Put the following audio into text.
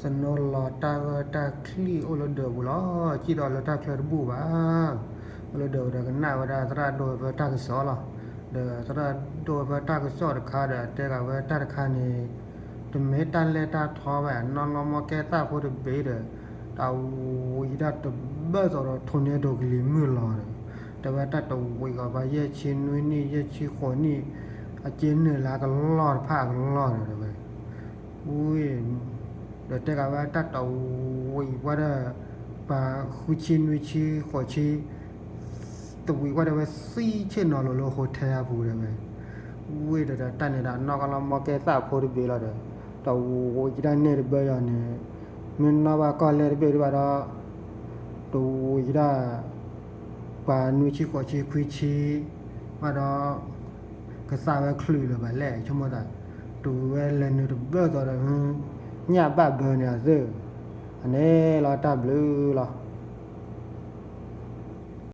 သနူလီၤတၢ်ဂၢၢ်တၢ်ချံၣ်အိၣ်လၢဒၢးပူၤလီၤ. စံၣ်ဒီးလၢတၢ်ချၢတဘူၣ်ဘၣ်. အိၣ်လၢဒၢးပူၤဒီးကနၣ်ဝဲဒၣ်သရၣ်ဒိၣ်ဝဲဖၢတၢ်ကစီၣ်လီၤ. ဒီးသရၣ်ဒိၣ်ဝဲဖၢတၢ်ကစီၣ်တခါဒီး တဲဂၤဝဲတၢ်တခါန့ၣ် တမ့ၢ်တၢ်လဲၢ်တၢ်ထီဘၣ် နီၢ်လီၤမီၢ်ကဲသၣ်ဖိတဘ့ၣ်ဒီး တၢ်ဝံၤဒၣ်တဘၢၣ်သိးဒီးထိၣ်န့ၢ်ဒိၣ်ကလံၤမုၢ်လီၤဒီး တဲဝဲတၢ်တဝံၤကီးပှၤယဲၢ်ဆံနွံနံၣ် ယဲၢ်ဆံဃိးနံၣ် အက့နုာ်လၢကလီၢ်တဖၣ်အကလီၢ်ဒီး တဲဝဲ ဝံၤ ဒီးတဲဂၤဝဲတၢ်တဝံၤပှၤဒီး ပှၤဃုဆံနွံဆံဃိးဆံ တဝံၤပှၤဒီးဝဲသံဆ့ၣ်နီၤလီၤလၢ hotel အပူၤဒီးဝဲ ဝံၤဒီးတၢ်န့ၣ်ဒီးနီၢ်ကီၢ်လီၤမီၢ်ကဲသၣ်ဖိတဘ့ၣ်လီၤဒီး တဝံၤယံၤဒၣ်န့ၣ်တဘၢၣ်ယီၤန့ၣ် မ့ၢ်နီၢ်ဘၣ်ကီၢ်လဲၢ်တဘ့ၣ်ဒံးဘၣ်ဒီး တဝံၤယံၤဒၣ် ပှၤနွံဆံဃိးဆံခွံဆံ ဘၣ်ဒီး ကသးဝဲချုးလၢၤဘၣ်လဲၣ် ဆိကမိၣ်သး တဝံၤဝဲလဲၤနုာ်တဘၢၣ်သိးဒီး ညၣ်ဘၣ်ဘၢန့ၣ်အသး အန့ၣ်လီၤတၢ်ဘျုးလီၤ.